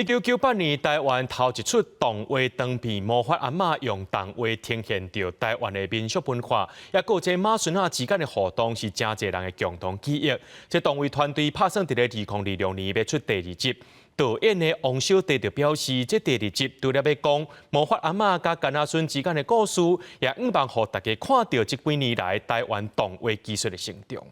1998年，台灣頭一齣動畫長片《魔法阿嬤》用動畫呈現著台灣的民俗文化，抑閣有這媽孫仔之間的互動是誠濟人的共同記憶。這動畫團隊拍算佇咧2026年欲出第二集。導演的王小弟就表示，這第二集除了欲講魔法阿嬤佮囡仔孫之間的故事，也向望予大家看著這幾年來台灣動畫技術的成長。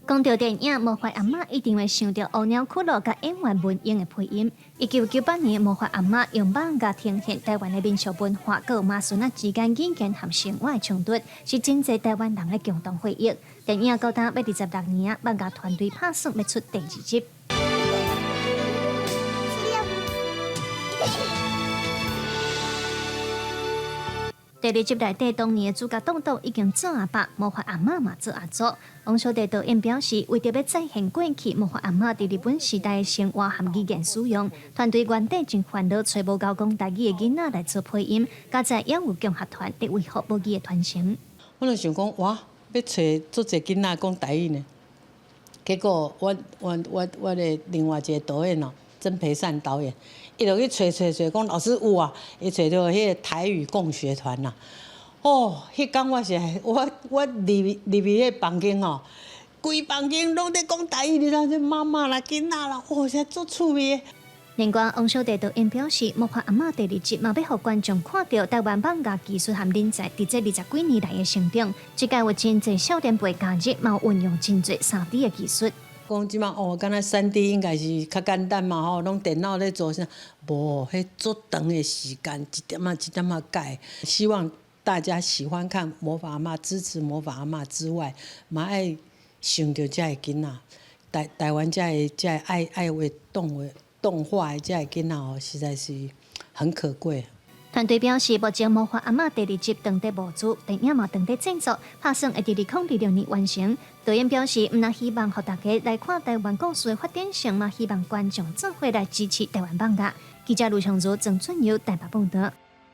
講著電影《魔法阿嬤》，一定會想著烏鳥骷髏佮演員文英的配音。1998年，《魔法阿嬤》用艋舺呈現台灣的民俗文化，閣有媽孫仔之間語言和生活的衝突，是真濟台灣人的共同回憶。電影到今欲26年，艋舺團隊拍算欲出第二集。第二集內底，當年的主角豆豆已經做阿伯，魔法阿嬤嘛做阿祖。王小弟導演表示，為著欲再現過去魔法阿嬤佇日本時代的生活和語言使用，團隊原底真煩惱揣無𠢕講台語的囡仔來做配音，佳哉猶有共學團佇維護母語的傳承。我就想講，哇，欲揣足濟囡仔講台語呢，結果我我我我的另外一個導演哦，曾培善導演，伊就去揣揣揣，講老師有啊，伊揣著彼個台語共學團啦。哦，彼工我是我我入入去彼個房間吼，規房間攏咧講台語，你知影？媽媽啦、囡仔啦，哦，實足趣味的。另外，王小弟導演表示，《魔法阿嬤》第二集嘛欲予觀眾看著台灣艋舺技術和人才佇這20幾年來的成長。這屆有真濟少年輩加入，嘛有運用真濟3D 的技術。講這馬哦，敢若3D 應該是較簡單嘛吼，攏電腦咧做啥？無，彼足長的時間，一點仔一點仔改。希望大家喜歡看魔法阿嬤，支持魔法阿嬤之外，嘛愛想著這个囡仔，台台灣這个這个愛愛畫動畫動畫的這个囡仔哦，實在是很可貴。團隊表示，目前《魔法阿嬤》第二集正佇募資，電影嘛正佇製作，拍算會佇2026年完成。導演表示，毋但希望予大家來看台灣故事的發展性，嘛希望觀眾做伙來支持台灣艋舺。記者盧長如、鄭俊友台北報導。